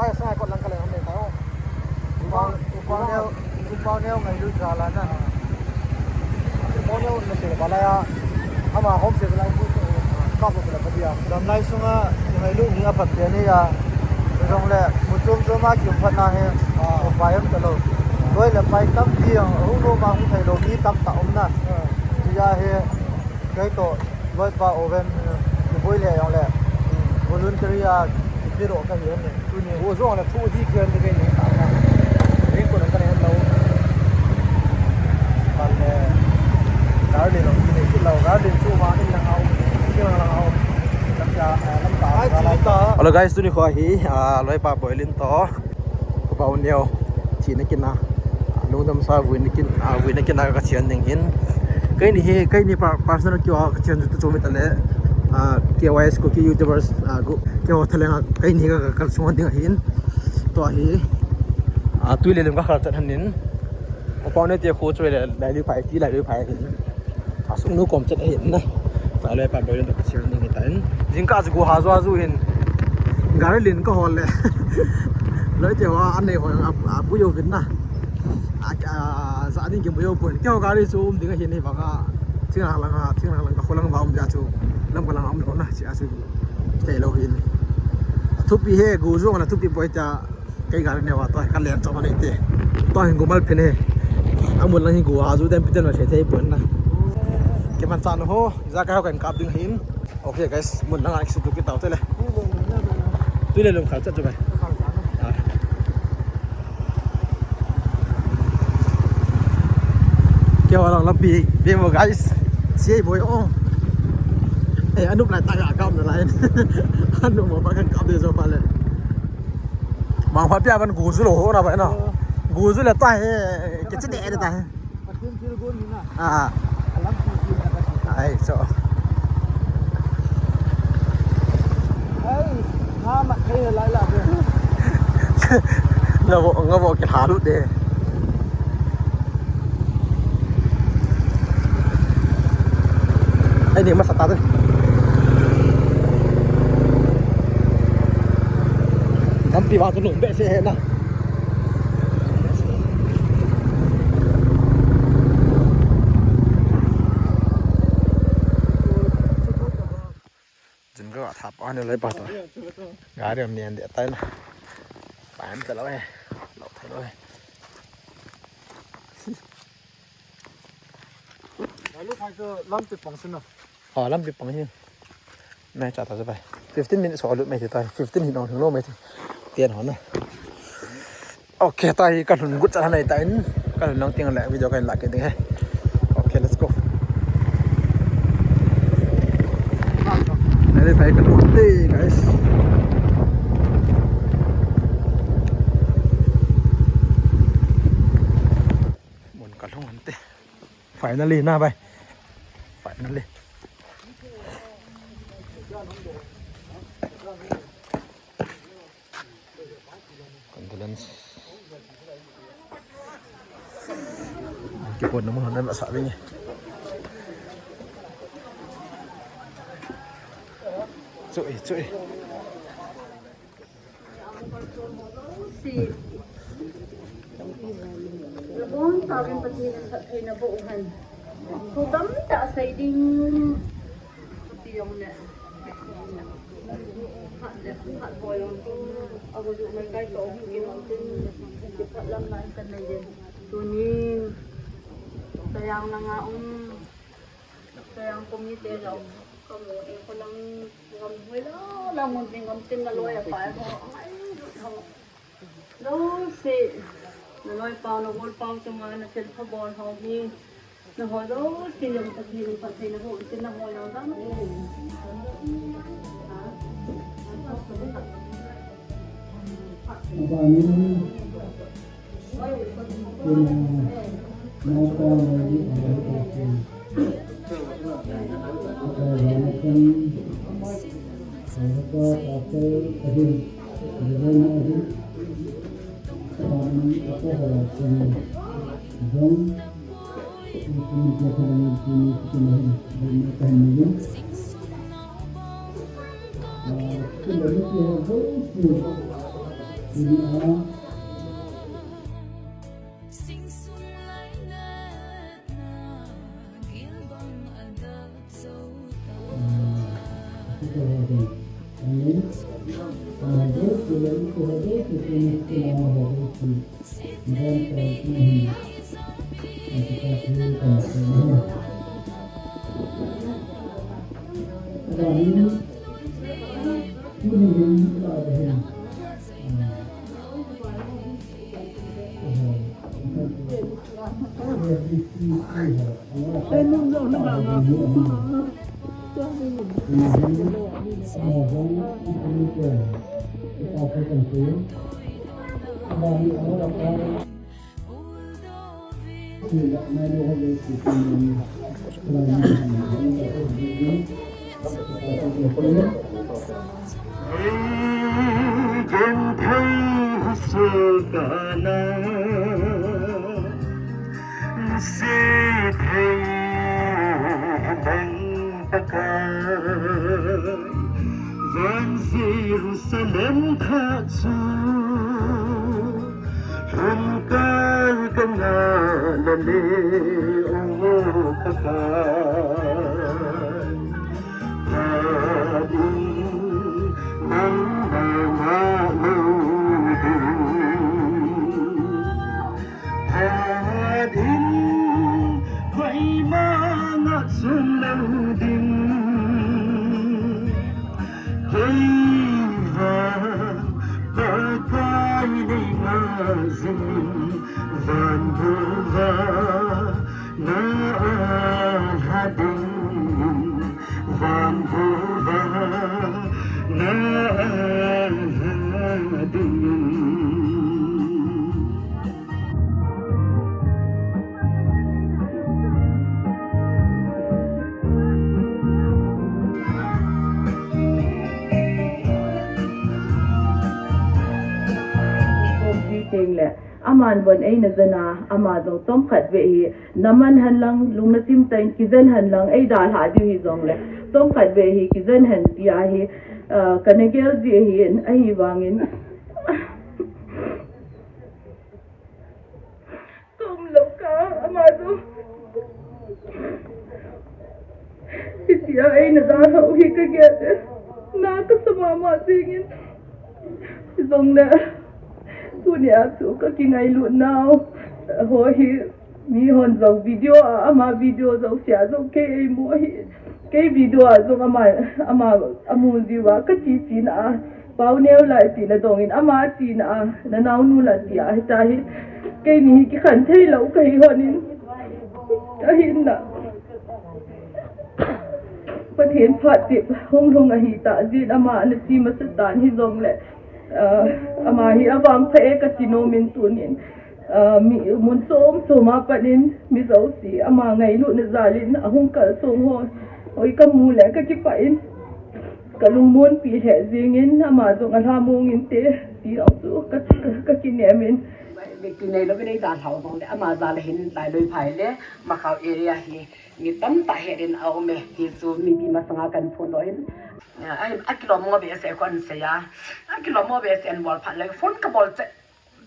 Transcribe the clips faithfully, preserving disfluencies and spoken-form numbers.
Ai, sa ko lang ka le, ang may tayo. Upang, upang neo, upang neo ngayon sa lana. Upang neo na sila balaya. Ama home sa lang ko. Kapo sila pati ya. Damlai sunga, ngayon ni apat yan ya. Jong le, mutum joma kiupat na he. Ah. Upayam talo. Loi le pai tampi ang, ulo ma hung thai lo, mi tamtah um na. Ah. Tiya he, kei to, loipa Owen, eh, kiboi le jong le, voluntary a, kipiro ka hi ne. Tuni. Wo jong le thu hi khen de kei ni ta na. Ring ko na ka ne lo. Pan le, garden lo, kine ki lo, garden chu ma in lang au, in lang lang au. Lam ja, eh, lam ta, ai, ga la chi ta. Hello guys, tuni kho hi, ah, loipa Boilin to. Ka pau neo, thina kin a, lungdam sa vuina kin, a, vuina kin a ka chian ding hin. Keini hi, keini pa, personal kio a ka chian tu chu mi ta le, a, K Y S Kuki YouTubers, a, gu, kio thalenga keini ka, ka, ka sunga ding hin. Tua hi, a, tui le lung ka khal chat han nin. Ka pau ne te khu chu le, lai lui pai, ti lai lui pai hin. A sung nu kom chet ahin na. Ta le pa Boilin to ka chian ding hi ta in. Jingkah chu gu ha jo a ju hin. Gari lin ka hol le. Loi te ho a nei ho a, a bu yo vin na. A, a, za ding ki bu yo pun. Kei ho gari chu um ding ahin hi vang a. Thing lang lang a, thing lang lang ka kholang va um ja chu. Lam ka lang um lo na. Chi a chu. Thei lo hin. A thupi he gu jong na thupi boi ta. Kei gari ne wa to, ka len chom ani te. To hin gumal phin he. Amun lang hi gu a ju dem piten ma se thei pon na. Ke man chan ho, ja ka ho kan kap ding hin. Okay guys, mun lang a kisu tu ki tau te le. Tui le lum khal chat chu bai. Ah. Ke wa lang lampi, be mo guys. Siei boi o. Eh, anup lai ta ga kam na lai. Anup mo ba kan kap de jo pa le. Mangpha pia ban gu ju lo ho na bai na. Gu ju le ta he, ke chi de de ta he. Pathen thil gon ni na. Ah. Alam pi pi na ka. Ai, so. Ai, nga ma thei lai la de. Nga bo, nga bo ke ha lu de. Ai, ni masa ta de. Lampi vang chu lung behseh he na. Jin ka thap ani lai pa to. Gari am nian de tai na. Pa am ta lo he. Lo thai lo he. Lalu thai chu lampi pang sin na. Ha, lampi pang hi. Mai cha ta chu bai. Fifteen minutes ho lut mai thei ta. Fifteen hi nong thing lo mai thei. Tian ho na. Okay, ta hi ka lhun gut cha nai ta in. Ka lhun lang ting le video ka in la ke ding he. Okay, let's go. Nai le phai ka lhun te, guys. Mun ka lhung te. Finally na bai. Finally. Condolence. Kipon na mun hon na sa ding e. Chu e, chu e. Si. Nabon tauvin Pathen in phatthei naboh u hen. Thu tamtah sei ding. Ti jong le. Phat le, phat boi jong tin. Ago ju mai kai to hung in jong tin. Kiphat lam nai kan nei den. Tunin. Tayang langa um. Tayang committee jong. Kamu e ko lang. Ngam hoi la, la mun ni ngam tin na loi a pai ho. Ai, ho. Lo se, na loi pau, na gol pau chunga na thil pha bol ho hi. Na ho lo se, jong ta thil pha thei na ho, tin na ho lo dam. Abang ni, kena, napa lagi ada tu. Van Jerusalem kha chu hung kal ka ngah le, o Pakai. Phat in nangma ngah lou ding. Phat in koima ngah chom lou ding. Kei vang Pakai nei ngah jing in, van bul uva na alha ding in, van bul uva na alha ding in. Teng le, aman von eina jen a, ama jong chomkhat vei hi, na man hen lang, lung na chim tah in kijen hen lang, ei dalha diu hi jong le, chomkhat vei hi, kijen hen tia hi, ah, kana gel ji ahi, ahivangin, Ka um lou kah a, ama jong hitia eina dalha u hi ka gel e. Na ka sa mama jing in. Hijongle, tunia chu ka kingailut nau ho hi, mihon jong video a, ama video jouse a jong kei eimu ahi. Kei video a jong ama, ama amu jiu a, ka ti tina a, Pauneo lai tina dongin, ama tina a, na naonu la tia, hita hi, keini hi kikhen thei lou kahi honin, ahinla Pathen phat tep hung lhung ahi tah jeh in, ama ana che masa tan hijongle, ah, ama hi avangpha e kati nom in tunin, ah, mi mun chom chom a pat in mi jouse ama ngailutna jal in ahung kalsong ho, oi, kamu le kakipah in, ka lungmonpi lheh jeng in, ama jong alhamong inte, ti jong chu ka, ka, kakinem in. Vekpi neilou in eidalhau jongle, ama jal a hin Lailoi phai le Makhao area hi mi tamtah het in aume, hichu mipi masanga kahin phone doh in. Ahin, akilom mo behseh kon sei a. Akilom mo behseh in bol phat le, phone kabol cheh.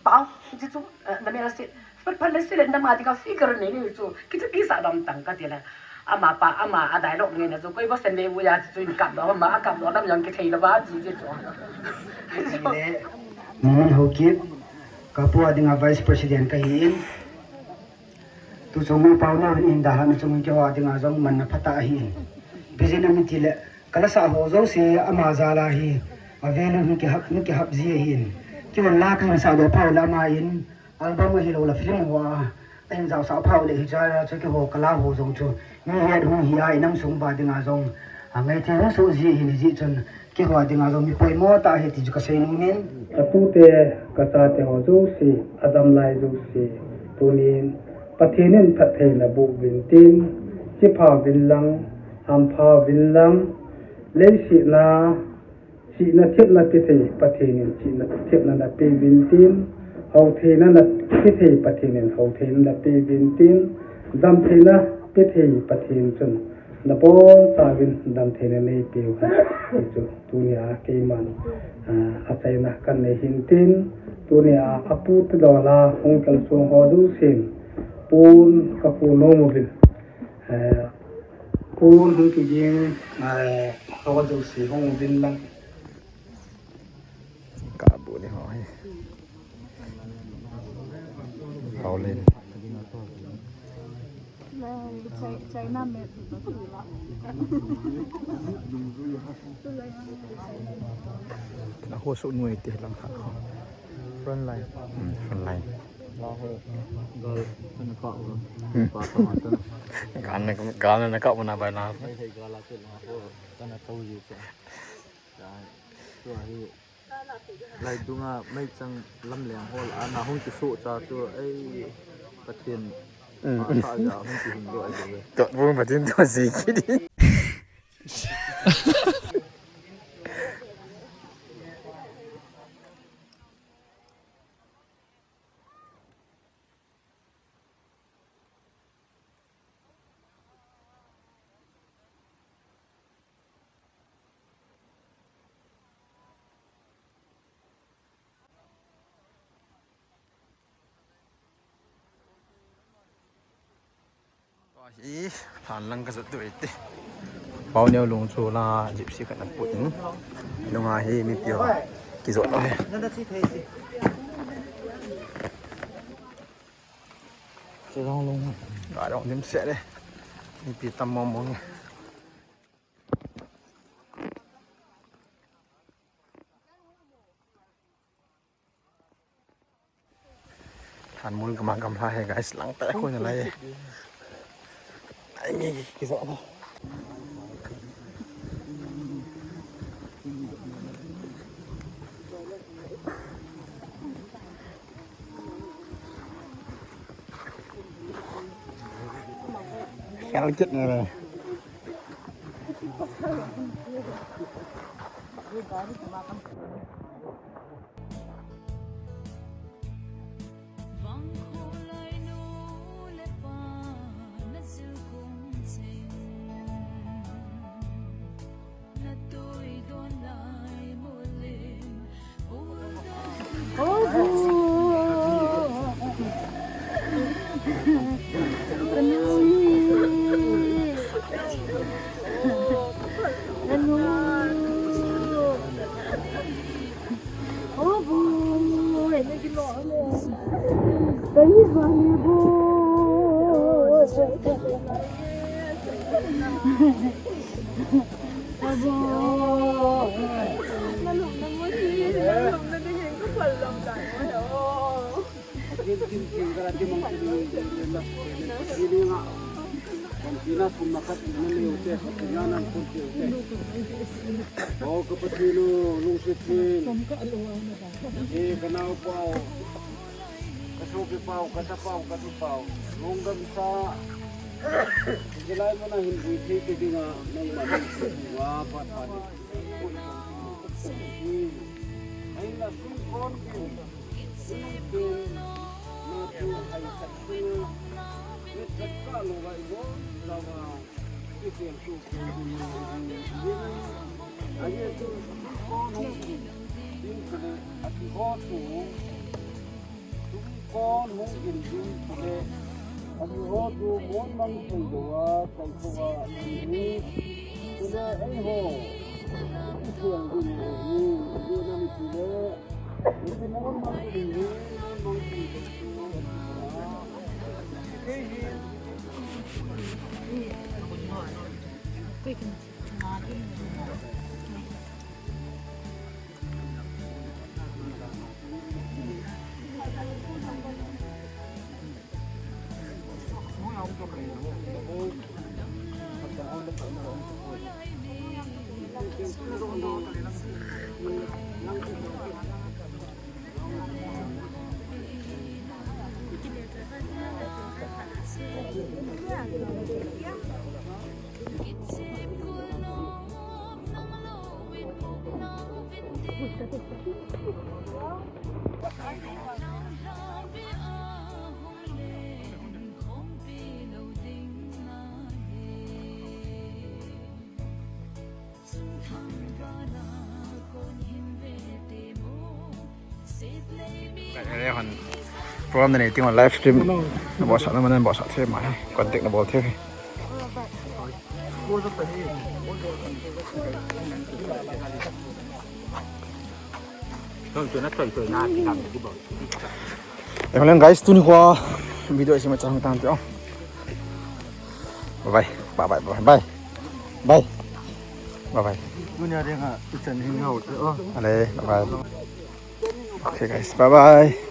Pau, hichu, eh, na mel a se, phat phat le se le, nama dinga figure nei nei chu, kithupi sah dam tang kati le. Amapa, ama a dialogue ngeina chu, koi bosen nei uya chu in kapdoh, ama akapdoh dam jong kithei lou va, ti ti chu. Le, Naman Haokip, kapu a dinga Vice President kahi in. Tuchung Pauneo in eidalhah na chung in keiho a dinga jong manna phatah ahi in. Bijin ami ti le, ka la sah ho jouse ama jal a hi, a value hi kihap, hi kihap ji ahin. Keihon la kahin sah doh pau le ama in, album ahilou le film ho a, ahin jaosah pau le hiche a chu keiho ka la ho jong chu, mi het hung hi a inam sung uva dinga jong, angai thei hung soh ji ahin, hijeh chun, keiho a dinga jong mi poimo tah ahi ti chu kasei nom in. Katute, kachate ho jouse, adam lai jouse, tunin, Pathen in phattheina boh uvin tin, chipha uvin lang, hampha uvin lang, leiset a, chihna thepna pe thei Pathen in chihna thepna napeh uvin tin, hao theina napeh thei Pathen in hao theina napeh uvin tin, dam theina pe thei Pathen chun Nabonchauvin damtheina neipeu hen. Hichu tunia keiman, ah, achaina kanei hintin, tunia apu te dola hung kalsong ho jousen pon kapu nom uvin. Eh, pon hung kiging, eh, ho jouse hung uvin lang. Kabu ni ho hi. Hao len. Chai-, China me. Na ho su nuai te lang kha. Front line. Hmm, front line. Gal na ka, gal na ka mana bai na. Lai dunga meichang lamleng hol a na hung kisoh cha chu ei Pathen. Mm. Pathen a hung kihing doh ai doh e. Tua bung Pathen tua si kidi. Hi, lhan lang ka jot tu ite. Pau neo lung chu la gypsy khat na put in. Lunga hi mipi ho kijot lo he. Chulong lung. Ga dong dim se le. Mipi tam mong mong e. Lhan mun kama gamla he, guys, lang ta ko na lai. Ai, nge, nge, kiso na. Khel kit na le. O ka Pathen u, lungset in. Hiche ka naopa u, ka sopipau, ka tapau, ka pipau, lungdam sa. Hiche lai muna hin vui thei te dinga nangma lungset uva phat phat in. Ahin la sum kon kin, sum kin, na tu hai tak tu, ni tak ka lo vai go, la va. Program na nei ting on live stream. Na bol sah na man bol sah thei mai. Contact na bol thei. Ei hon lang guys, tuni kho video isi ma chang tan te. Bye bye. Bye bye. Bye bye. Bye bye. Tuni a ding ha, ichan hing hau te o. Ale, bye bye. Okay guys, bye bye.